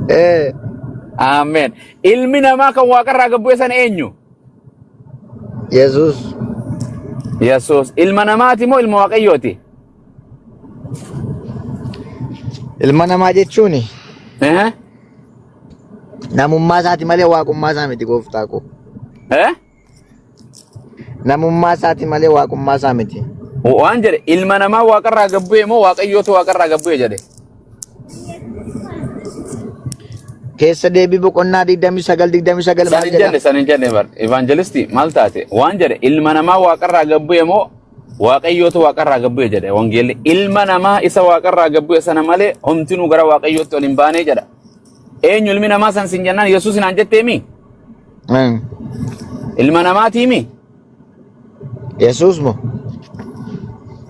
Ee. Ameen. Ilmi namaa kan waaqarraa gad bu'e sana eenyu? Yesuus. Yesuus. Ilma namaati moo ilma waaqayyooti? Ilma namaa jechuun Eh? namummaa isaati malee waaqummaa isaa miti gooftaa koo. Eh? Namummaa isaati malee waaqummaa isaa miti. Waan jedhe ilma namaa waaqarraa gad bu'e moo waaqayyootu waaqarraa gad bu'e jedhe. Keessa deebii boqonnaa 29 29 San maal hin jedha? jenne san hin jenne bar evangelistii maal taate waan jedhe ilma namaa waaqarraa gad bu'e moo waaqayyootu waaqarraa gad bu'e jedhe wangeelli ilma namaa isa waaqarraa gad bu'e sana malee homtinuu gara waaqayyootti ol hin baanee jedha. Eenyu ilmi namaa san sin jennaan Yesuus naan jetteemi? Ilma namaatiimi? Yesuus moo?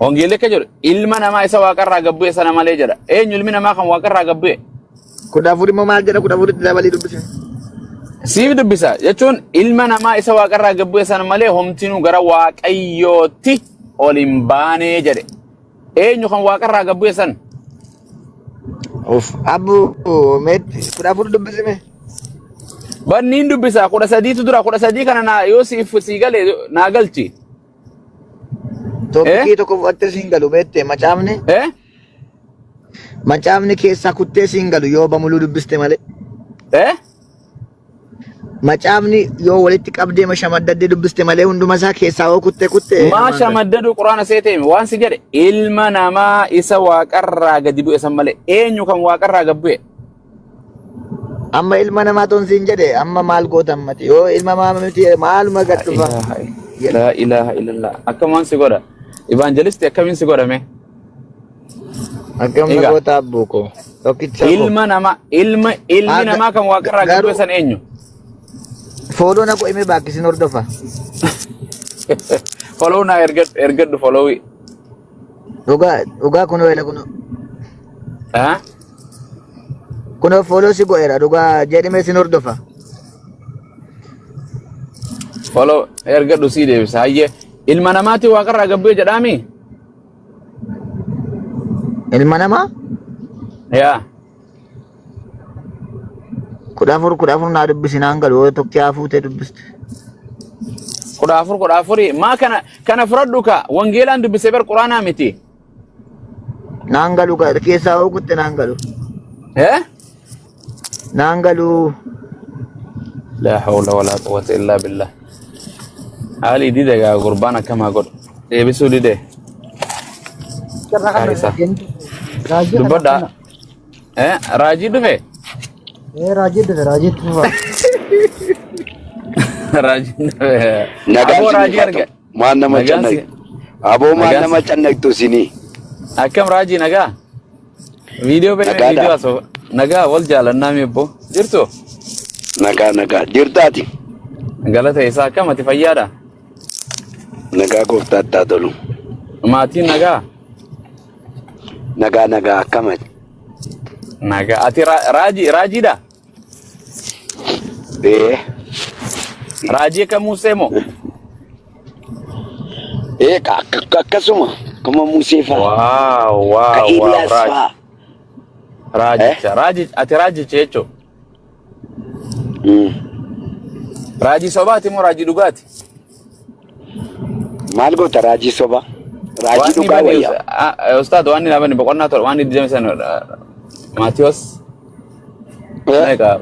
Wangeelli akka jedhu ilma namaa isa waaqarraa gad bu'e sana malee jedha. Eenyu ilmi namaa kan waaqarraa gad bu'e? 14 immoo maal jedha? 14tti dabalii dubbise. Siif dubbisa jechuun ilma namaa isa waaqarraa gad bu'e sana malee homtinuu gara waaqayyootti ol hin baanee jedhe. Eenyu kan waaqarraa gad bu'e san? Uff, abbu meetti 14 dubbisime. Banniin dubbisa 13tu dura 13 kana naa yoo siif sii gale naa galchi. Tooppikii tokko fudhattee siin galu beette macaafni. Eh? Macaafni keessaa kuttee siin galu yoo bamuluu dubbiste malee. Eh? Macaafni yoo walitti qabdee shamaddadde dubbiste malee hunduma isaa keessaa yoo kutte kutte Maa namaan galu. shamaddadu quraana seetee waan si jedhe ilma namaa isa waaqarraa gadi bu'e san malee eenyu kan waaqarraa gad bu'e? Amma ilma namaa toon siin jedhe amma maal goota ammati yoo ilma namaa miti maaluma gad dhufa. Laa ilaaha illallah. Akkam waan si godha? Evangelistii akkamiin si godhame? Akkam na Egaa. goota abbuu koo tokkicha koo. Ilma nama ilma ilmi Haa, namaa kan waaqarraa gad bu'e garuu san eenyu? fooloo na godhime baakkisin hordofa. Follow naa ergadhu ergadhu followii. Dhugaa dhugaa kunoo ela kunoo Ah? kunoo fooloo si godheera dhugaa jedhime sin hordofa. Follow ergadhu sii deebisa. Hayyee ilma namaati waaqarraa gad bu'e jedhaami? Ilma namaa Yaa. 14 14 naa dubbisi naan galu yoo tokkiyaa fuutee dubbiste. 14 14 maa kana kana fudhadhu ka wangeelaan dubbisee bar quraanaa miti. Naan galu keessaa hoo kutte naan galu. Eh? Naan galu. La hawla wala quwwata illa billah. Haali dide gaa gurbaan akkamaa godhu. Deebisuu dide. Carraa kana Kaayisa. raajii kana Dubbadhaa. kana. Eh? Raajii dhufe? Ee raajii dhufe raajii itti fufa. Raajii dhufe. Nagaan Aboo sinii raajii haa arga. ta'u. Maal nama Nagaan si. cannaqxu? Aboo maal Nagaan nama si. cannaqxu isinii? Akkam raajii nagaa? Viidiyoo bee Nagaadha. viidiyoo asoo nagaa wal jaalannaa mi obbo jirtu Nagaa nagaa. Jirtaati? galata isaa akkam ati fayyaadha Nagaa gooftaatti haa tolu. maatiin nagaa Nagaa nagaa akkamati? nagaa ati raajii raajiidha Ee. Raajii akka Musee moo? Ee akkasuma akkuma Musee fa'a. Waaw Ka waaw waaw Eeliyaas raaji fa'a. raajicha raaji ati raajicha jechuun raajii sobaati moo raajii dhugaati? Maal goota raajii soba? Raajii Waan dhugaa dhibani wayya. ustaad waan dhibani boqonnaa 7 waan 25 Maatiyos Eh? meeqa?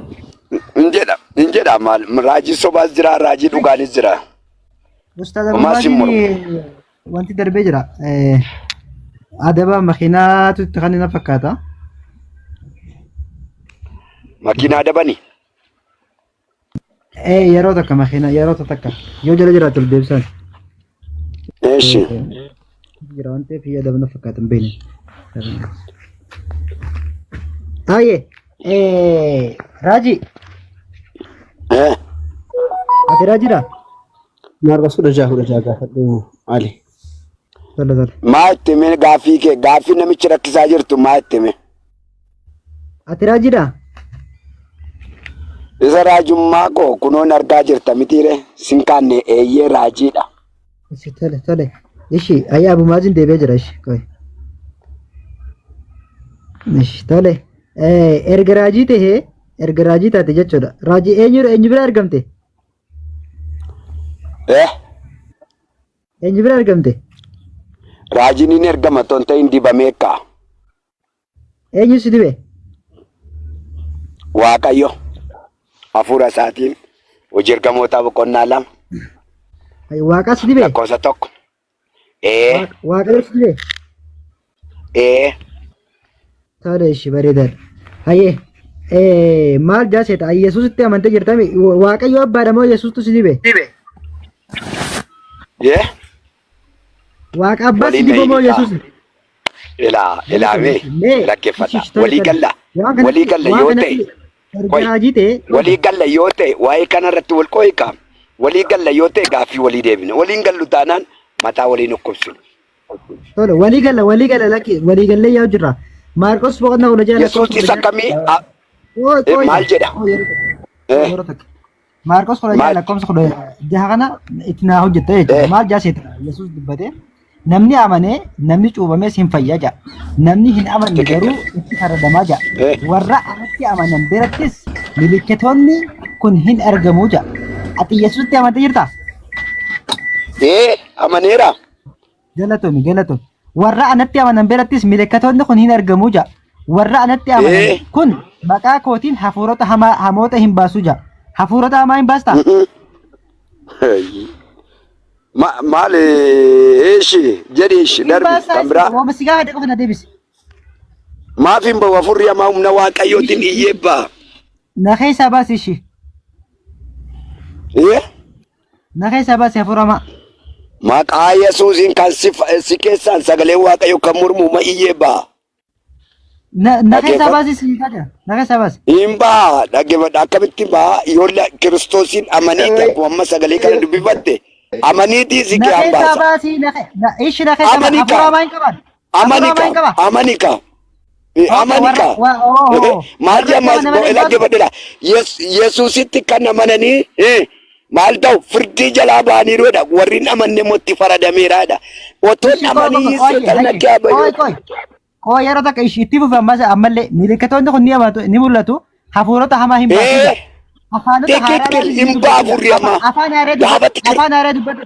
Hin jedha hin jedha maal raajii sobaas jira raajii dhugaanis jira. Ustaaz Homaa sin mormu. Abubaatiin wanti darbee jira. Adaba makiinaatu itti kan na fakkaata. Makiinaa dabani. Yeroo takka makiinaa yeroo takka yoo jala jiraatu ol deebisan. Eeshi. Jira waan ta'eef adaba na fakkaata hin beekne. Taayee Raajii Eh. ati raajiidha? Maarqos 16 16 gaafadhu Ali. Tola tola. Maa itti hime gaaffii kee gaaffii namichi rakkisaa jirtu maa itti hime. Ati raajiidha? Isa raajummaa koo kunoon argaa jirta mitiire sin kaanne eeyyee raajiidha. Ishi tole tole. Ishi ayyaa Abu Maazin deebi'ee jira ishi qoy. Ishi tole. Erga raajii tahee Erga raajii taate jechuudha. Raajii eenyu eenyu bira argamte? Eh? Eenyu bira argamte? Raajiin hin ergama otoo hin ta'in dibamee ka'a. Eenyu si dibe? Waaqayyo hafuura isaatiin hojii ergamootaa boqonnaa 2 Waaqa si dibe? lakkoofsa 1. Ee Waaqayyo si dibe? Ee. Tole ishi bareedaadha. Hayyee maal jaaseeta? Yesuusitti amantee jirtami? Waaqayyo abbaadha moo Yesuustu si dibe? Yee. Waaqa abbaa si Waliin dibe moo dhahinii kaa. Yesuus? Ilaa ilaamee Mee dhaggeeffadha. ishi tole Walii tole. galla. Waan kanatti Walii galla waan yoo ta'e. kanatti erga Qoy. raajii ta'e Walii galla yoo ta'e waa'ee kanarratti wal qo'i kaa. Walii galla yoo ta'e gaaffii walii deebina. Waliin gallu taanaan mataa waliin dhukkubsinu. Tole walii galla walii galla lakki walii gallee yaa'u jirra. Maarqos boqonnaa 16 Yesuus lakkoofsa isa 16. akkamii Qoy qoy maal jedha? qoy yeroo takka. Yeroo takka. Maarqos 16 Maal? lakkoofsa 16 kana itti naa hojjetta jechuudha. Maal jaaseeta Yesuus dubbate namni amanee namni cuubamees hin fayya jedha. Namni hin amanne garuu itti faradamaa jedha. Warra anatti amanan birattis milikkitoonni kun hin argamu jedha. Ati Yesuusitti amantee jirtaa? Ee amaneera. Galatomi galatomi. Warra anatti amanan birattis milikkatoonni kun hin argamu ja'a. Warra anatti amanan kun maqaa kootiin hafuurota hamaa hamoota hin baasu ja'a. Hafuurota hamaa hin baastaa? Maal eeshi jedhi ishi Hin darbi baastaa kan biraa. Waama si gaafadhe qofa na deebisi. Maaf hin bahu hafuurri hamaa humna waaqayyootiin iyyee ba'a. Na keessaa baasi ishi. Ee? Na keessaa baasi hafuura hamaa. Maqaa Yesuusiin kan si, si keessaan sagalee Waaqayyo kan mormu ma iyyee ba'a. Na keessaa Dhaggeeffadhu. baasi si kaja. Na keessaa baasi. Hin ba'a dhaggeeffadhu akkamitti ba'a yoo Kiristoosiin amaniiti akkuma amma sagalee kana dubbifatte amaniitii si Na kee keessaa baasa. baasi na na ishi na keessaa baasi. Amani Hafuura kaa. hamaa hin qaban. Hafuura Amani hamaa hin kaa. qaba. Amani kaa. Okay, Amani warra kaa. wa oh oh. Maal Warra jedhama itti amanan hin baasu. dhaggeeffadhu Yesuusitti kan amananii maal ta'u firdii jalaa ba'aniiruudha. Warri hin amanne immoo itti faradameeraadha. Otoo hin Ishi qoy amanii qoy qoy seexanni haye akka qoy yaabayyo. qoy qoy yeroo takka ishi itti fufe ammas ammallee milikkitoonni kun ni amanatu ni mul'atu hafuurota hamaa hin baasu jedha. Afaanota Tikitkil haaraadhaan ni hin dubbatu baafu jedha. hamaa. Afaan haaree dubbatu Gaafa tikir afaan haaree dubbatu.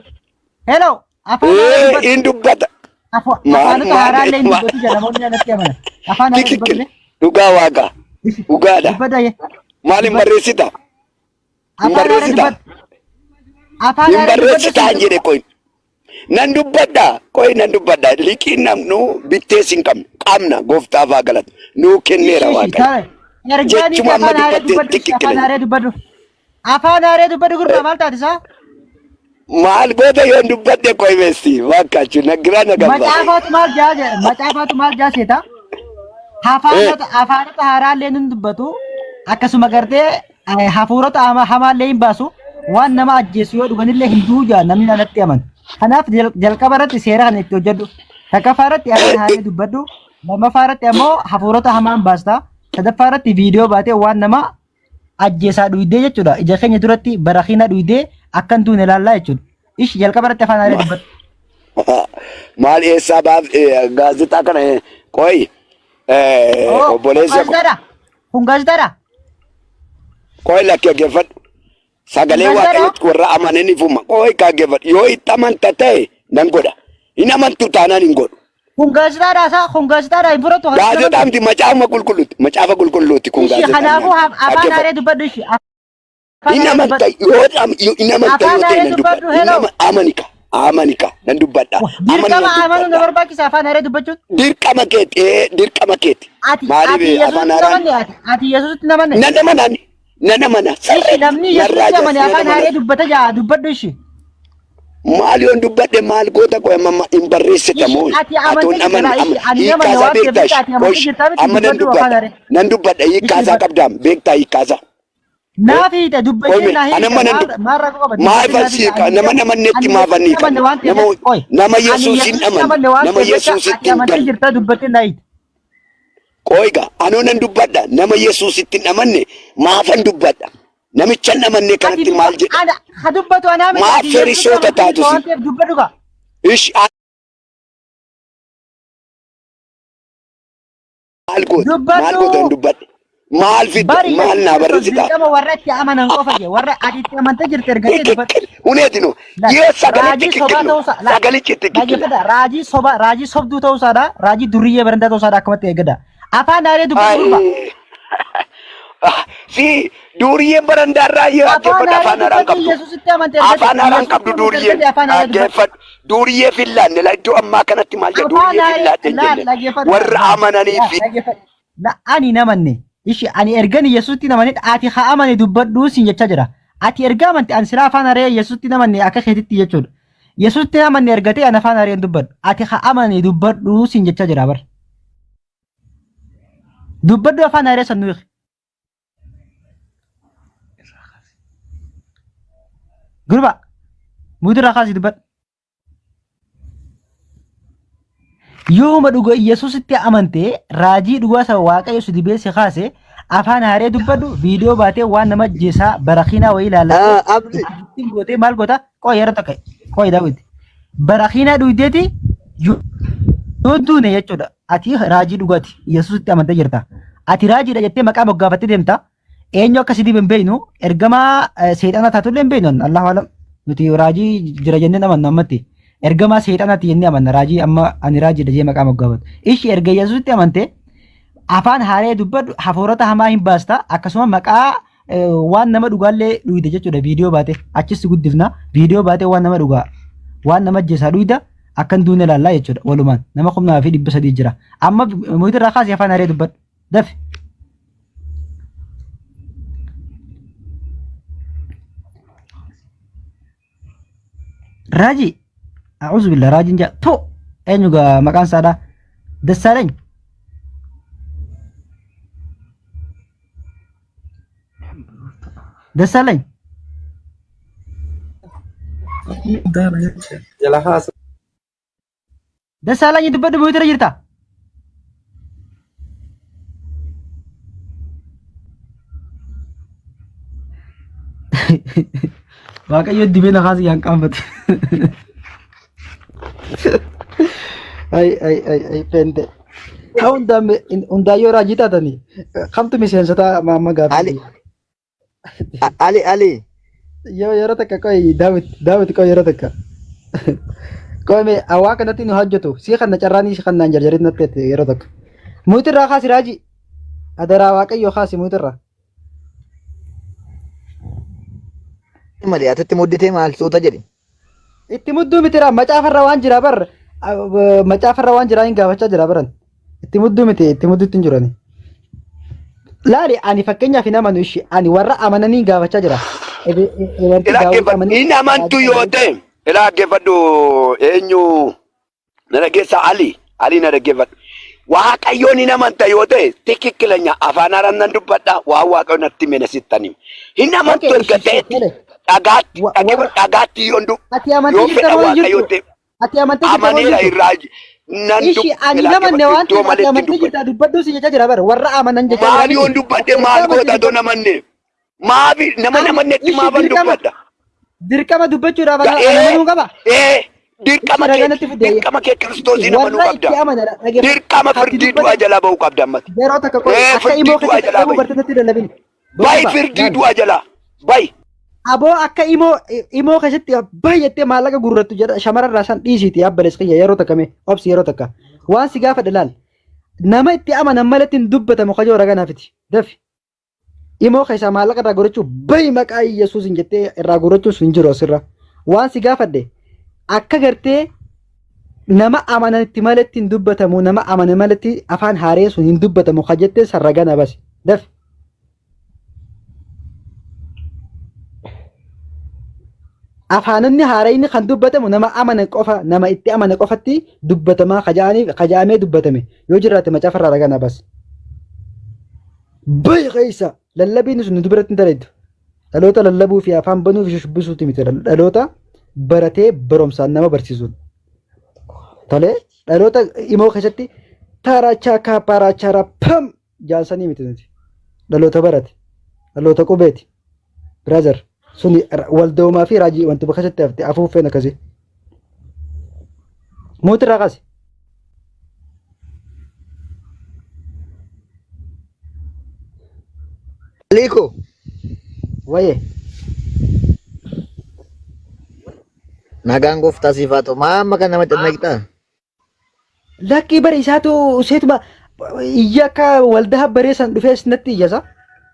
Hello afaan haaree dubbatu. hin dubbata. Maal Afaanota maal haaraallee hin maal dubbatu jedha namoonni anatti amanan. Afaan haaree tikitkil dubbatu. dhugaa waaqa dhugaadha. Dubbata Maal hin dubbatu. barreessita? Hin Afaan haaree barreessita? dubbatu. Afaan Hin haaree dubbatu barreessitaa siin jedhe qoy. Nan dubbadha qoy nan dubbadha. Liqiin namnu bittees hin qabnu. Qabna gooftaaf haa galatu. Nuu kenneera Ishi ishi waaqayyo. tare. Ergaanii Jechuma amma afaan haaree dubbattee dubbadhu ishi afaan tikikkila. haaree dubbadhu. Afaan haaree dubbadhu gurbaa maal taate isaa? Maal goota yoon dubbadhe qoy beesti. Waakkaachu na giraa na gabbaate. Macaafaatu maal jaa jedha macaafaatu maal jaa seeta? Afaanota afaanota haaraallee hin dubbatu akkasuma gartee hafuurota hamaallee hin baasu waan nama ajjeesu yoo dhuganillee hin du'u jaa namni anatti amanu. Kanaaf jalqaba irratti seera kana itti hojjedhu. Takkaffaa irratti afaan haaree dubbadhu. Lammaffaa irratti ammoo hafuurota hamaan baasta. Sadaffaa irratti viidiyoo baatee waan nama ajjeesaa dhuydee jechuudha. Ija keenya duratti barakiina dhuydee akka hin duune ilaallaa jechuudha. Ishi jalqaba irratti afaan haaree dubbadhu. Maal eessaa baaf gaazexaa kana qoy Oh, obboleessa kun gaazexaadha. Kun gaazexaadha. qoy lakki dhaggeeffadhu. Sagalee Kun gaazexaadha. waaqayyootti warra amanan ifuma qoy dhaggeeffadhu yoo itti amanta ta'e nan godha. Hin amantu taanaan hin godhu. Kun gaazexaadha isaa kun gaazexaadha hin fudhatu. Kan Gaazexaa miti macaafa qulqulluuti. Macaafa qulqulluuti kun Ishi gaazexaa. kanaafuu afaan haaree Dhaggeeffadhu. dubbadhu ishi. Afaan Hin haaree amanta dubbadhu. yoo hin amanta Afaan yoo ta'e haaree nan dubbadha. dubbadhu Hin hello. amanika amanika nan dubbadha. Amani Dirqama nan amanuu na dubbadha. barbaachisa afaan haaree dubbachuun. Dirqama keeti dirqama keeti. Ati Maaliif ati afaan Yesuusitti haaraan namanne ati ati Yesuusitti namanne. nan amanaan nan amana Ishi sirriitti namni narraa Yesuusitti amane jaas nan afaan amana. haaree dubbata jaa dubbadhu ishi. Maal yoon dubbadhe maal goota qoy amma hin barreessita Ishi moo ati amantee atoon jirta amanne laa amma ishi ani namanne hiikkaasaa waan ta'eef beektaa jecha ishi ati amantee qosh jirtaa miti amma nan dubbadhu afaan dubbadha haaree. nan dubbadha Ishi hiikkaasaa dubbadhu. qabdaam beektaa hiikkaasaa. Naaf hiite Qoy dubbachee mee naa ana hiite amma nan maal maal rakkoo qaba maaf dubbachee naaf asii hiite ani nama namannetti ani maaf Yesuusitti annii amanne qabna waan ta'eef nama qoy nama ani Yesuusin Yesuusitti amanne amanne waan nama ta'eef jecha ati Yesuusitti hin amantee galle. jirta dubbachee naa hiite. Qoyga anoo nan dubbadha nama Yesuusitti hin amanne maafan dubbadha namicha hin amanne Ati kanatti dubba maal jedha ana ha dubbatu anaa miti maaf ati Yesuusitti ferisoota amantee taatu jirta si waan ta'eef dubbadhu gaa. ish maal goota maal goota hin Dubbadhu. dubbadhe Maal fidda? Bari Maal Yesuus naa Kiristoos barreessita? dirqama warra itti amanan qofa jee warra ati itti amantee jirte ergatee dubbadhu. Tikikkil. Huneetinu. Laal Yoo sagalichi raajii sobaa kikkillu. ta'uusaa laal Sagalichi itti kikkilla. dhaggeeffadha raajii sobaa raajii sobduu ta'uusaadha raajii durriyyee barandaa ta'uusaadha akkamatti eeggada. Afaan haaree dubbadhu gurba. Ay. Si duuriyyeen barandaarraa yoo Afaan dhaggeeffadhu haaree afaan haaraan dubbadhu qabdu. Yesuusitti amante ergate Afaan haaraan Yesuusitti qabdu amante duuriyyeen ergate afaan haaree dubbadhu. dhaggeeffadhu. Duuriyyee fillaanne la iddoo ammaa kanatti maal jedha Afaan duuriyyee haaree fillaadhe hin laal jenne. dhaggeeffadhu Warra laal amananii laal fi dhaggeeffadhu. La ani hin amanne. Ishi ani ergan Yesuusitti hin amanin ati haa amane dubbadhu siin jechaa jira. Ati erga amante ani silaa afaan haree Yesuusitti hin amanne akka keetitti jechuudha. Yesuusitti hin amanne ergatee ani afaan haree hin dubbadhu. Ati haa amane dubbadhu siin jechaa jira bar. Dubbadhu afaan haree san nuyi. Gurba mudirraa kaasii dubbadhu. Yooma dhuga Yesuusitti amantee raajii dhugaa saba Waaqayyo si dibee si kaase afaan haaree dubbadhu viidiyoo baatee waan nama ajjeesaa barakiinaa wayii ilaallattee Abdi ittiin gootee maal goota qoy yeroo takka qoy daawwiti barakiinaa dhuydeeti yoo duune jechuudha ati raajii dhugaati Yesuusitti amantee jirta ati raajiidha jettee maqaa moggaafattee deemta Eenyu akka si dibe hin beeknu, ergamaa seexanaa taatullee hin beeknu. Allahu alam. Nuti raajii jira jennee amannu ammatti. Ergamaa seexanaati jennee amanna. Raajii amma ani raajiidha jee maqaa moggaafatu. Ishi erga Yesuusitti amante afaan haaree dubbadhu hafuurota hamaa hin baasta akkasuma maqaa waan nama dhugaallee dhuyda jechuudha viidiyoo baate achis si guddifna viidiyoo baate waan nama dhugaa waan nama ajjeesaa dhuyda akkan duune laallaa jechuudha walumaan nama 2300 jira amma muyitirraa kaasii afaan haaree dubbadhu. Dafi. Raajii. A'uuzu billah raajiin jaa. Tu eenyu gaa maqaan isaadha? Dassaalany. Dassaalany. Jala haasa. Dassaalany dubbadhu buutira jirta. Waaqayyo dibee na kaasii yaan qaanfate. Ay ay ay ay pente. Ha hundaayyoo raajii taatanii kamtu miseensota amma Ali gaaffii. Ali Ali Yoo yeroo takka qoyi Daawit Daawit qoyi yeroo takka. Qoyi mee hawaa kanatti nu hojjetu sii kanna carraanii si kannaan jarjarit natti jette yeroo takka. Muyitirraa kaasi raajii. Adaraa waaqayyoo kaasi muyitirraa. Malee atitti mudditee maal suuta jedhi. Itti mudduu miti raa macaafarra waan jira bar macaafarra waan jira hin gaafachaa jira baran. Itti mudduu miti itti mudduutti hin jirani. Laali ani fakkeenyaaf hin amanu ishi ani warra amananii gaafachaa jira. Wanti Ilaa daawwit dhaggeeffadhu. amanee Hin amantu yoo ta'e ilaa dhaggeeffadhu eenyu na dhaggeessa Ali Ali na dhaggeeffadhu. Waaqayyoon hin amanta yoo ta'e tikikkilanya afaan haaraan nan dubbadha waan waaqayyoon natti hime na sittan hima. Hin amantu Okay, erga ishi ta'etti tole. dhagaatti Warra dhagaatti yoon du ati amantee yoo jirta fedha moo hin waaqayyoon jirtu? ta'e Ati amantee jirta moo hin amaneera jirtu? irraa nan Ishi ani ilaa namanne dhaggeeffadhu waan iddoo ta'eef ati malee ittiin amantee dubbadhu. jirta dubbadhu si jechaa jira bara warra amanan jechaa jira Maal miti. yoon dubbadhe Ati erga maal amantee goota dubbadhu. otoo namanne? Maafi nama Ani namannetti ishi maafan dirqama dubbadha? dirqama dubbachuudhaaf ana Ee amanuu qaba. ee Ishi dirqama kee ragaa natti fidde dirqama kee kiristoosiin amanuu warra qabda. itti amana dhaggeeffadhu. Dirqama Ati firdii du'aa dubbadhu jalaa ba'uu qabda ammati. yeroo takka qoyi Ee akka firdii imoo du'aa keessatti jalaa dhabuu ba'i. barte natti lallabin. Ba'i Boqoba firdii laal. du'aa jalaa ba'i. Aboo akka imoo imoo keessatti baay'attee maallaqa gurrattu jedha shamararraa san dhiisiiti abbalees kiyya yeroo takka mee obsi yeroo takka waan si gaafadhe laal nama itti amanan malatti hin dubbatamu kajoo ragaa naafiti dafi imoo keessaa maallaqa irraa gurrachuu bahi maqaa Yesuusin jettee irraa gurrachuus hin jiru asirra waan si gaafadhe akka gartee nama amananitti malatti hin dubbatamu nama amane malatti afaan haaree sun hin dubbatamu ka jettee san ragaa na basi dafi. Afaanonni haarayni kan dubbatamu nama amane qofa nama itti amane qofatti dubbatamaa kaja'amee dubbatame yoo jiraate macaafa irraa ragaa na basi. Bayi keessa lallabiin sun nu biratti hin dalaydu. Dhaloota lallabuu fi afaan banuu fi shubbisuuti miti dhaloota baratee barumsaan nama barsiisuun. Tolee dhaloota imoo keessatti taaraachaa kaappaaraachaa pam jaansanii miti nuti. Dhaloota barate. Dhaloota qubeeti. Brother suni waldoomaa fi raajii wanti bakka keessatti hafte afuuffeen akkasii. Mootii irraa kaasi. Aliiko Waye. nagaan gooftaa siif haa ta'u. Maa amma kan nama cannaqxaa? Lakkii bara isaatu seetuma iyya akka waldaa baree san dhufee natti iyyasa.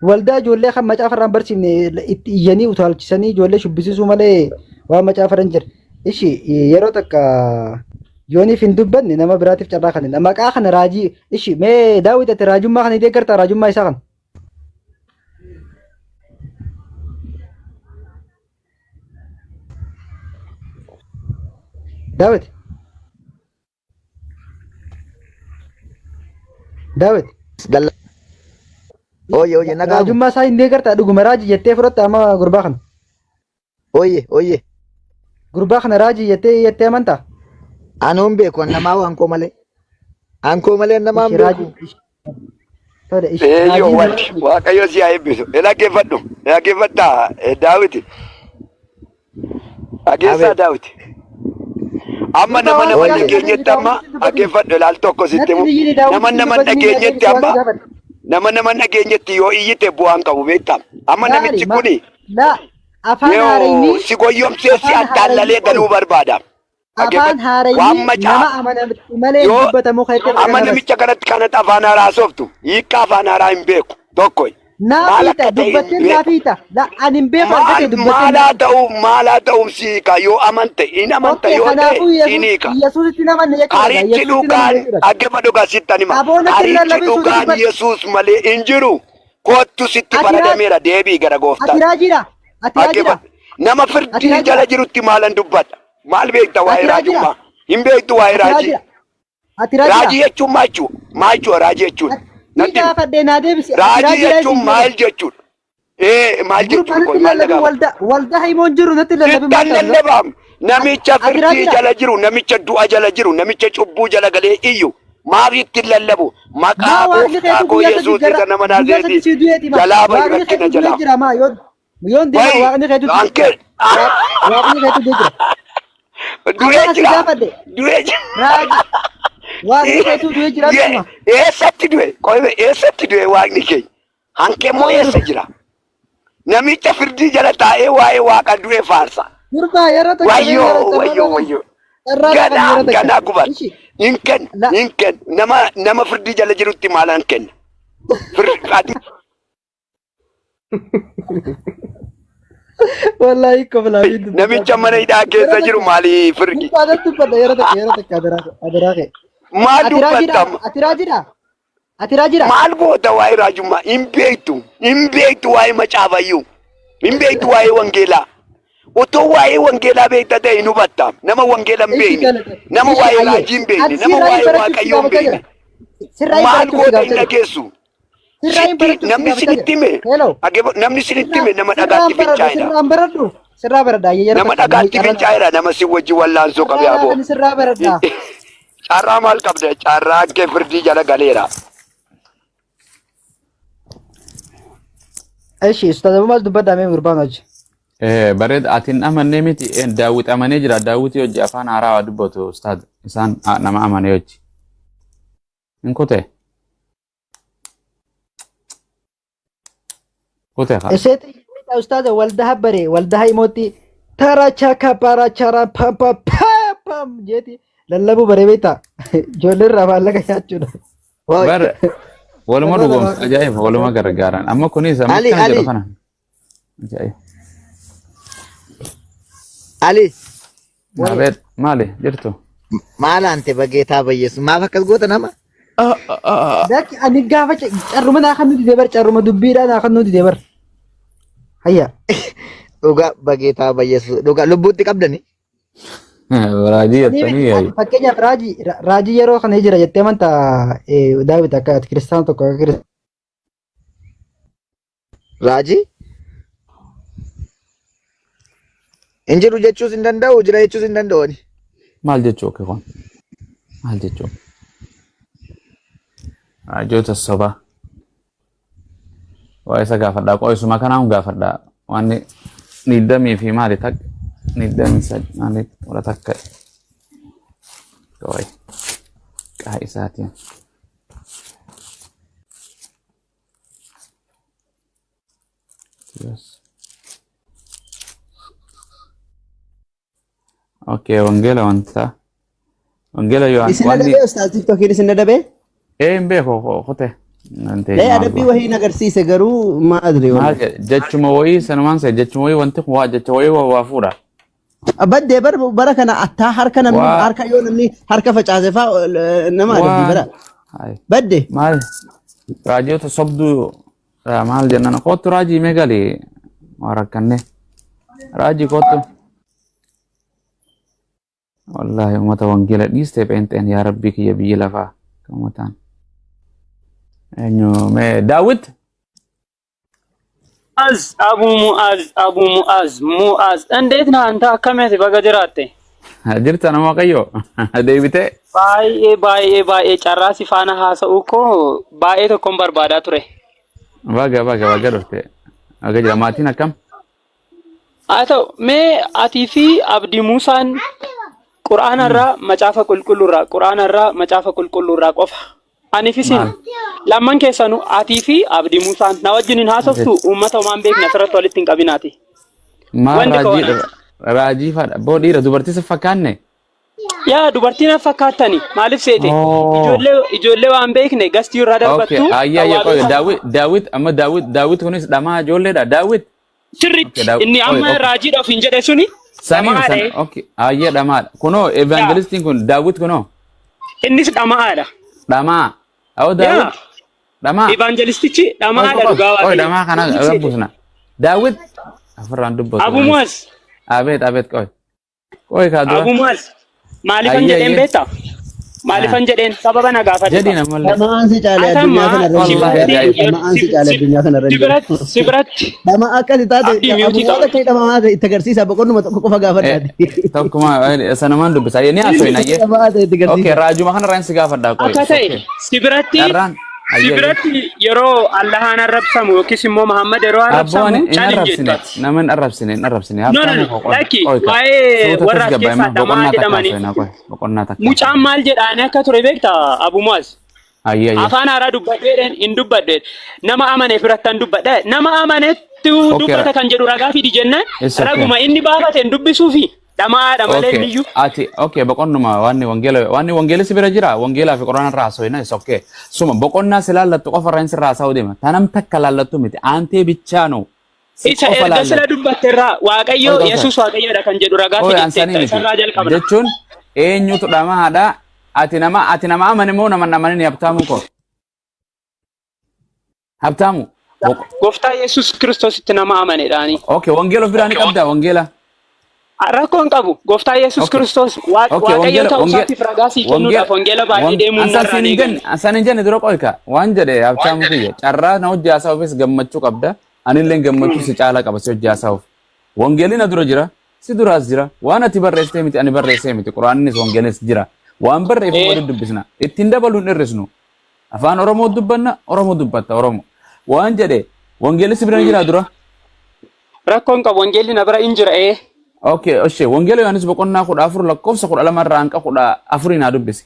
Waldaa ijoollee kan macaafa irraan barsiifne itti iyyanii utaalchisanii ijoollee shubbisiisuu malee waan macaafa irra hin jirre. Ishi yeroo takka yooniif hin dubbanne nama biraatiif carraa kan maqaa kana raajii ishi mee daawwit ati raajummaa kana deeggartaa raajummaa isaa kana. Daawit. Daawit. Dalla. Ooyye ooyye nagaamu. Raajummaa isaa hin deeggartaa dhuguma raajii jettee fudhatta amma gurbaa kana. Ooyye ooyye. Gurbaa kana raajii jettee jettee amantaa? Anuun beeku an namaa waan koo malee. An koo malee namaa hin Ishi beeku. raajii. Tole ishi Eeyyoo raajiin wanti Waaqayyo si haa eebbisu. Dhaggeeffadhu. Dhaggeeffadhaa Daawiti. Dhageessaa Abeet. Daawiti. Amma Gurbaa nama waan nama si Ooyye. dhageenyetti amma Daawwitti dubbatin. dhaggeeffadhu ilaal tokko sitti Natti himu. biyyi Nama Daawwitti nama dubbatin dhageenyetti waan si amma gaafadhe. nama nama dhageenyetti yoo iyyite bu'aan qabu beektaa. Amma Laali namichi ma kuni laa afaan yoo haarayni si goyyomsee si afaan haarayni attaallalee qoy galuu barbaada. afaan Dhaggeeffadhu. haarayni Waan nama macaa amanamti malee hin yoo dubbatamu kan itti amma argama. namicha kanatti kanatti afaan haaraa sooftu hiikkaa afaan haaraa hin beeku tokko maal Naafiita akka ta'e hin dubbatteen beeku. naafiita la ani hin beeku argate Maal dubbatteen maalaa naafiita. ta'u maalaa ta'u siika yoo amante hin amanta Okkee yoo ta'e kanaafuu siin Yesuus hiika. Yesuusitti namanne jechuudha Karichi Yesuusitti namanne dhugaan jechuudha. dhaggeeffadhu gaa sitti anima. Aboo natti hin Karichi lallabin suuta dhugaan dubbadhu. Yesuus malee hin jiru. Kottu sitti Ati raaj faradameera deebii gara ati gooftaatti. raajiidha ati raajiidha Dhaggeeffadhu. Nama ati firdii raajiidha jala jirutti maalan dubbadha. Maal beekta waa'ee ati raajiidha raajummaa? Hin beektu waa'ee ati raajii. raajiidha ati raajiidha. Raajii jechuun maal jechuudha? Maal jechuudha raajii jechuun? Ati Natti himi. gaafadhe naa deebisi ati Raajii raajiidha jechuun siin jedhe. maal jechuudha? Ee maal Gurbaa jechuudha natti kun hin maal lallabin na gaafata? waldaa waldaa himoon jiru natti hin lallabin Sittan maal taasisa? lallabaam namicha Ati firdii raajiidha. jala jiru namicha du'a jala jiru namicha cubbuu jala galee iyyu maaf ittiin lallabu maqaa Maa waaqni gooftaa keetu koo guyyaa sadii Yesuus gara isa nama guyyaa sadii Naazreeti sii du'eeti maa jalaa bahi waaqni rakkina keetu du'ee jalaa. jira maa yoon yoon deema Wayi waaqni keetu du'ee hanke jira waaqni keetu du'ee jira. du'ee Amma asi jira gaafadhe du'ee jira. raaji waaqni keetu du'ee jira dhuguma. Eessatti du'e qoybe eessatti du'e waaqni keenya hanke immoo eessa jira namicha firdii jala taa'ee waa'ee waaqa du'e faarsa. Gurbaa yeroo takka mee yeroo Wayyoo carraa wayyoo lama wayyoo. carraa lama Ganaa yeroo takka ganaa gubat. ishi Hin kennu la hin kennu nama nama firdii jala jirutti maalan kenna. Firdi ati wallahi koflaa fi dubbataa namicha mana hidhaa yeroo keessa takka jiru maalii firdi? gurbaa natti dubbadha yeroo takka yeroo takka adaraa adaraa kee. Maal Ati raajiidha dubbatta amma? ati raajiidha ati raajiidha. Maal goota waa'ee raajummaa? Hin beektu hin beektu waa'ee macaafayyuu hin beektu waa'ee wangeelaa. Otoo waa'ee wangeelaa beekta ta'e hin hubatta. Nama wangeela hin Ishi beekne, galata nama ishi waa'ee ayyee raajii hin beekne, ati nama sirraa hin waa'ee barachuuf si waaqayyoo hin gaafachaa beekne. jira. Sirraa hin Maal barachuuf si goota hin gaafachaa jira. dhageessu? Sirraa hin Sitti barachuuf si namni gaafachaa sinitti jira. hime Hello. namni sinitti Sirraa hime nama sirraan dhagaatti baradhu fincaa'edha. sirraan baradhu sirraa baradha ayyee yeroo Nama takka mee dhagaatti carraa fincaa'edha nama si wajji wallaansoo qabe carraa aboo. laatani sirraa baradha. Carraa maal qabda? Carraa kee firdii jala galeera. Ishi ustaaz maal dubbadhaa mee gurbaan hojii. Bareeda ati hin amannee miti daawwit amanee jira daawwitii hojii afaan haaraa waa dubbatu ustaad isaan nama amanee hojii. Hin kutee kutee kaa. Iseeti ustaaza waldaa bare waldaa himootti tara chaka para chara pam pam pam pam jeeti lallabuu bare beektaa ijoollee irraa maallaqa nyaachuudha. Hooy. Bar waluma Carraa dhugoomsa lamaa ajaa'iba waluma gargaaran amma kunis amma Ali akkana jedhu Ali kana ajaa'iba. Ali Wayi Abeet maali jirtu? maal aante bageetaa bayyeessu maaf akkas goota nama? Dakki ani gaafa carruma naa kan nuti deebar carruma dubbiidhaa naa kan nuti deebar. Hayya. Dhugaa bageetaa bayyeessu dhugaa lubbuutti qabdani. Raajii Ni jettanii yaayu. fakkeenyaaf raajii raajii yeroo kana jira jettee amantaa Daawit akka ati kiristaana tokko akka kiristaana. Raajii hin jiru jechuus hin danda'u jira jechuus hin danda'u ani. Maal jechuu akka kun? Maal jechuu? Raajota sobaa. Waa isa gaafadhaa qo'isuma kanaan gaafadhaa. Waan niddamii fi maali takka niddamii sadi maali kudha takka. Qo'i qaa isaatiin. Maatiyos. Okay, wangeela wanta. Wangeela Yohaan Isin wanni adabee ustaaz TikTokiin isin adabee? ee hin beeku kote. Nante Ee maal adabbii godha. wahii agarsiise garuu maa adri Maal wallahi. jedhe jechuma wayii sanumaan se'e jechuma wayii wanti kun waa jecha wayii waa waa fuudha. Baddee bara bara kana attaa harka namni Waa harka yoo namni harka facaase faa nama adabbii waa bara. hai Badde. maal raajota sobduu maal jennan kootu raajii mee gali waa rakkanne raajii kootu. Wallaahi uummata wangeela dhiistee pheenxeen yaa rabbii kiyya biyya lafaa kan uummataan. Eenyu mee Daawit ሙአዝ አቡ ሙአዝ አቡ ሙአዝ ሙአዝ እንዴት ነህ አንተ? አከመት በገጀራቴ jirta nama Waaqayyoo deebitee baay'ee baay'ee baay'ee carraa si faana haasa'uu koo baay'ee tokkoon barbaadaa ture. baga baga baga dhufte baga jira maatiin akkam Haa ta'u mee atii fi Abdii Muusaan Qur'aana irraa macaafa qulqulluurraa Qur'aana irraa macaafa qulqulluurraa qofa. Aniif isin maal lamman keessanuu atii fi Abdii Muusaan na wajjin hin haasoftu uummata homaan beekne asirratti walitti hin qabinaati. maal Wanti raajii koona. raajii fadha boo dhiira dubartii si fakkaanne Yaa dubartii na fakkaattani maaliif seete oo ijoollee ijoollee waan beekne gastii irraa okay darbattu ayya kan ayya waa qoy beekan Daawit Daawit amma Daawit Daawit kunis dhamaa ijoolleedha Daawit okay sirriitti Daawit inni qoy amma okay raajiidha ofiin jedhe suni saniin dhama'aadha. san okay ayya dhamaadha kunoo Yaa evangelistiin kun Daawit kunoo innis dhama'aadha. dhamaa awoo Yaa Daawit dhamaa evanjelistichi qoy dhama'aadha qoy dhugaa qoy waaqayyo. dhamaa kana Maaliif seete? gabbusna Daawit afirraan dubbatu Abu kunis Muaz abeet abeet qoy qoy kaa dura Abu Muaz maaliifan ayya jedheen ayya beektaa? Maaliifan jedheen sababa na gaafadhu jedhi qaba. namallee Dhamaan si caale Ati addunyaa amma kanarra hin si jiru. wallahi biratti ajaa'ib Dhamaan si caale addunyaa kanarra si hin jiru. biratti si biratti Dhama akkasi taate abdii miyuutii abumoota qabadhu. akka dhamaa ta'e itti agarsiisa boqonnuma tokko qofa gaafadhaati. Tokkuma sanumaan dubbisa ni haasofina ayyee Dhamaa ta'e itti okay agarsiisa. raajuma kanarraan si gaafadha qoy Akka it's ta'e okay si biratti carraan si ayyee ayyee biratti yeroo Allahaan arrabsamu yookiis immoo Muhammad yeroo abboo arrabsamu ani hin calin arrabsine jettu ati. nama hin arrabsine hin arrabsine No, no, habtaamu no. koo qoy Lakki qoy ka waa'ee suuta warra as tasgabbaa'e keessaa dhamaa boqonnaa takka jedhamanii haasofina qoy boqonnaa takka mucaan haasofina maal jedhaanii akka ture beektaa Abu Muaz? ayyee ayyee Afaan haaraa dubbadheedhaan hin dubbadhe. Nama amaneef biratti hin dubbadhe. Nama amanetti okay dubbata kan jedhu ragaa fidi jennaan it's okay raguma inni baafate hin dubbisuufi dhamaadha malee okay inniyyuu. ati okay boqonnuma wanni wangeela wanni wangeelli si bira jira wangeelaa fi quraana irraa haasofina it's okay suma boqonnaa si laallattu qofa irraa sirraa haasa'uu deema tanam takka laallattu miti aantee bichaanoo si Isa qofa erga sila laallattu dubbatte irraa Waaqayyo qoy qoy qoy Yesuus Waaqayyoodha kan jedhu ragaa Oye, fidi ansanii jetteetta miti. isarraa jalqabna. Jechuun eenyutu dhamaadha? Ati nama amane moo nama hin amanin Habtaamu koo? Habtaamu. Gooftaa Yesuus Kiristoositti nama amanedhaani. Okay, wangeela of biraa ni qabdaa wangeela. Rakkoo hin qabu. Gooftaa Yesuus Okay. Kiristoos Okay, Waaqayyo wangeela ta'uu wangeela isaatiif ragaa sii wangeela kennuudhaaf wangeela baay'ee deemuun ansaan narraa siin hin hin eegamu. jenne ansaan hin jenne dura qoyka waan jedhe Habtaamu kiyya carraa na hojii haasa'uufis gammachuu qabda anillee gammachuu si caalaa qaba si hojii haasa'uuf. Wangeelli na dura jira si duraas jira waan ati barreessitee miti ani barreessee miti quraannis wangeelis jira waan barreeffamu Eh, walitti dubbisna ittiin dabaluun hir'isnu. Afaan Oromoo dubbanna, Oromoo dubbatta Oromoo. Waan jedhe wangeelli si bira ni jira dura. Rakkoo hin qabu. Wangeelli na bira hin jira ee. Okay, oshee wangeela Yohaannis boqonnaa 14 lakkoofsa 12 irraa hanga 14 naa dubbisi.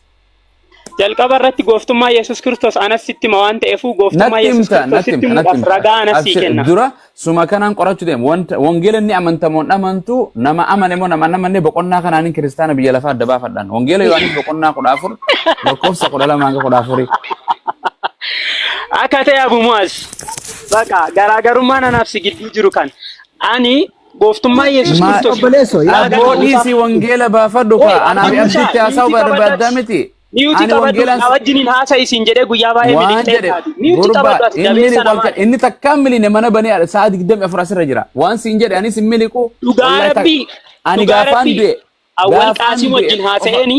Jalqaba irratti gooftummaa Yesuus Kiristoos anas sitti hima waan ta'eefuu gooftummaa Natti Yesuus himta, Kiristoos natti sitti himta, natti himuudhaaf himta. ragaa anas sii Abshir kenna. dura suma kanaan qorachuu deema. Wanta wangeela inni amantamoon amantu nama amane moo nama hin amanne boqonnaa kanaan kiristaana biyya lafaa adda baafadhaan. Wangeela Yohaannis boqonnaa 14 lakkoofsa 12 hanga 14. Akka ta'e Abu Muaz. Baqa garaagarummaan anaaf si gidduu jiru kan ani gooftummaa Yesuus Ma Kiristoos Obboleessoo yaa ragaa abboo ta'uu isaa. dhiisii wangeela baafadhu Oi kaa anaa Abu fi Musaa abditti haasa'uu miyuutii barbaaddaa qabadhu miti. miyuutii Ani qabadhu wangeelaan na wajjiniin haasa'i siin jedhee guyyaa baay'ee waan miliqxee jedhe taati. Miyuutii gurbaa qabadhu ati inni jabeessa miliqu halkan namaati. inni takkaan miline mana banee sa'a 24 asirra jira. Waan siin jedhe anis hin miliqu Dhugaa wallahi tak rabbii ani dhugaa gaafaan rabbii du'e awwal gaafaan Qaasim du'e wajjin qofa haasa'eeni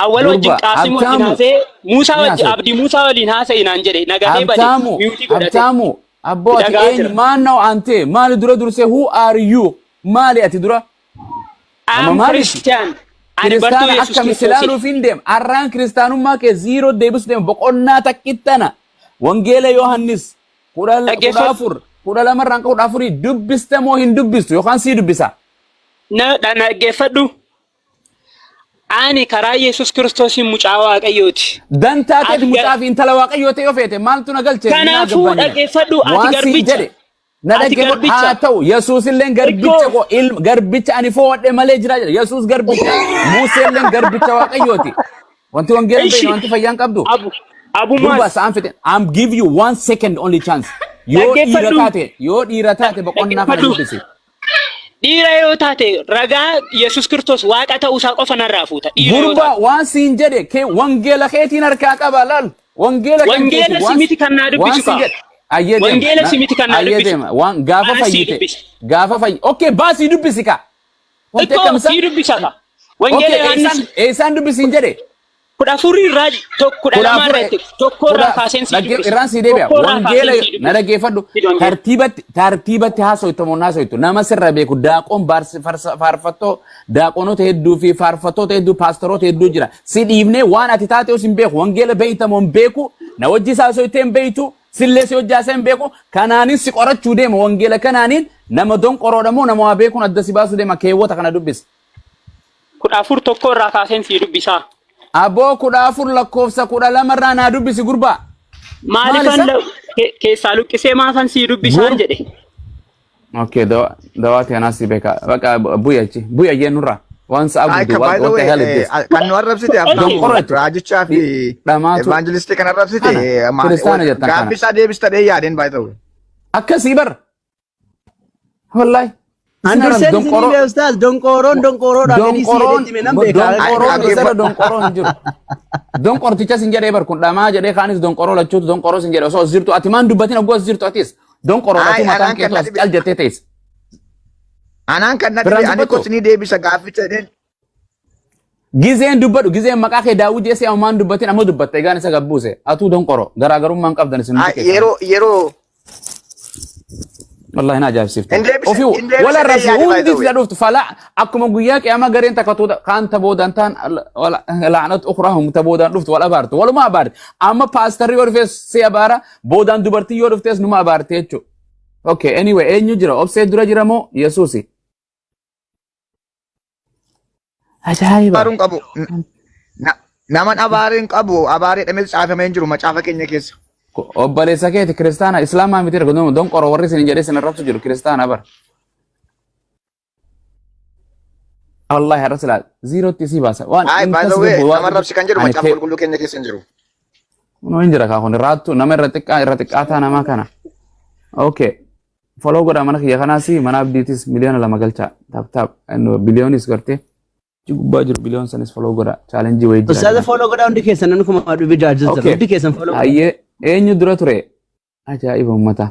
awwal wajjin gurba Qaasim wajjin Habtaamu haasa'ee Muusaa ni wajjin haasa'e. Abdii Muusaa waliin haasa'e naan jedhe nagatee bade Habtaamu miyuutii godhate Habtaamu abboo ati dhagaa eenyu jira. maal na aantee maali dura dursee who are you maali ati dura nama Am maaliiti? Christian ani bartuu Kiristaana Yesuus akkami Kiristoosiiti. silaaluuf hin deem arraan kiristaanummaa kee ziiroo deebisu deem boqonnaa takkittana wangeela Yohannis kudha Dhaggeeffadhu. 14 12 irraan 14 dubbiste moo hin dubbistu yookaan sii dubbisa. Na dhaggeeffadhu. Ani karaa Yesuus Kiristoosiin mucaa Waaqayyooti. Dantaa keeti Ati mucaa fi intala Waaqayyoo ta'e yoo feete maaltu na galche minaa Kanaafuu gabbaanina. dhaggeeffadhu ati Waan siin garbicha. jedhe Na Ati dhaggeeffadhu. garbicha. Haa ta'u Yesuus illee garbicha Ikkoo. koo ilma garbicha ani fo'adhe malee jira jedha. Yesuus garbicha. Musee illee garbicha Waaqayyooti. Wanti wangeela hin Ishi. beekne wanti fayyaan qabdu. Abu Durba abumaas sa'aan fixe. I'm give you one second only chance. Yoo dhiira Dhaggeeffadhu. taate yoo dhiira taate boqonnaa kana Dhaggeeffadhu. dubbisi. Dhiira yoo taate ragaa Yesuus Kiristoos waaqa ta'uusaa qofa narraa fuuta. Dhiira yoo Gurba taate. waan siin jedhe kee wangeela keetiin harkaa qaba laal. Wangeela kan Wangeela keeti si waan miti kan naa waan dubbisu siin kaa. jedhe. Ayyee deema. Wangeela si miti kan naa Ayyee dubbisu. deema. Waan gaafa Ana sii fayyite. dubbisa. Gaafa fayyi. Okay baasii dubbisi kaa. Wanti Ikkoo akkam isaa? sii dubbisa kaa. Wangeela Okay Yohaannis eessaan eessaan dubbisiin jedhe. 14 irraa 12 14 irratti tokko irraa kaaseen sii dubbisa. Irraan sii deebi'a. Tokko irraa Wangeela kaaseen sii na dubbisa. dhaggeeffadhu. Fidi wangeela. Tartiibatti tartiibatti haasoytu moo haasoytu nama sirra beeku daaqoon faarfattoo daaqoonota hedduu fi faarfattoota hedduu paastoroota hedduu jira. Si dhiifnee waan ati taate hin beeku. Wangeela beeytamoo hin beeku. Na wajji haasoytee hin beeytu. Sillee si hojii haasa'e hin beeku. Kanaanin si qorachuu deema. Wangeela kanaaniin nama donqoroodha moo nama waa beekuun adda si baasuu deema keewwata kana dubbisa. 14 tokko irraa kaaseen sii dubbisaa. Aboo 14 lakkoofsa 12 irraa naa dubbisi gurbaa. Maal Maalifan isa? keessaa luqqisee maafan sii dubbisaan Gur jedhe. Okay, dawaa teenaa si beeka. Bakka bu'i achi. Bu'i ayyee nurraa. Waan sa'a Ay, guutuu. ka by What the what the way, hell is this? kan nu arrabsite Okay. Abduu Donqoro jechuudha. raajichaa fi Dhamaatu. evangelistii kan arrabsite Kana. Kiristaana jettan kana. gaaffii isaa deebista dhee yaadeen by the way. Akkasii bar. Wallahi. Isin An arrabsi durseen isinii donqoroo. bee ustaaz donqooroon donqooroodha gadi sii Donqoroon jedhetti nan beeka. donqoroon Ay, isarra donqoroon hin jiru. Donqorticha sin jedhee bar kun dhamaa jedhee kaanis donqoroo lachuutu donqoroo sin jedhe osoo as jirtu ati maan dubbatin ogguu as jirtu atis donqoroo Ay, ati mataan anaan kan keetu na as dhibe cal jettee teesse. anaan kan na Biraan dhibe ani dubbattu. kos ni deebisa gaafficha jedheen. Gizeen dubbadhu gizeen maqaa kee daawwit jeesee ammaan dubbatin amma dubbatte egaan isa gabbuuse atuu donqoro garaagarummaan qabdan isin hundi Ay, keessan. yeroo yeroo Wallahi na ajaa'ibsiifte. hin deebisa Ofii hin deebisa wala dhee rabsi yaade by hundi the way. sila dhuftu fala akkuma guyyaa qiyaamaa gareen takka tuuta kaan taboodaan taan la'anat ukhraa hum taboodaan dhuftu wal abaartu waluma abaarte amma paastarri yoo dhufes si abaara boodaan dubartii yoo dhuftes numa abaarte jechuudha. Okay anyway eenyu jira obsee dura jira moo Yesuusi? Ajaa'iba. Abaaruun qabu. Naman abaareen qabu abaaree dhamees caafamee hin jiru macaafa keenya keessa. Obboleessa keeti kiristaana islaamaa miti erga donqoro warri isin jedhee isin arrabsu jiru kiristaana bara. Wallahi har'a silaa ziirootti isii baasa. Waan Ay, hin by the way, tasgabbu nama waan arrabsi kan jedhu ani macaafa kee qulqulluu keenya keessa hin jiru. kunoo hin jira kaa kun raattu nama irra xiqqaa irra xiqqaataa namaa kana. Okay. Follow godhaa mana kiyya kanaas mana abdiitis 2 miliyoona galchaa. Tap tap biliyoonis gartee gubbaa jiru biliyoon sanis follow godhaa. Challenge wayii jira. Ustaaza follow godhaa hundi keessan namni 1600 jira. Okay. Hundi keessan follow godhaa. Hayyee eenyu dura ture? Ajaa'iba uummata.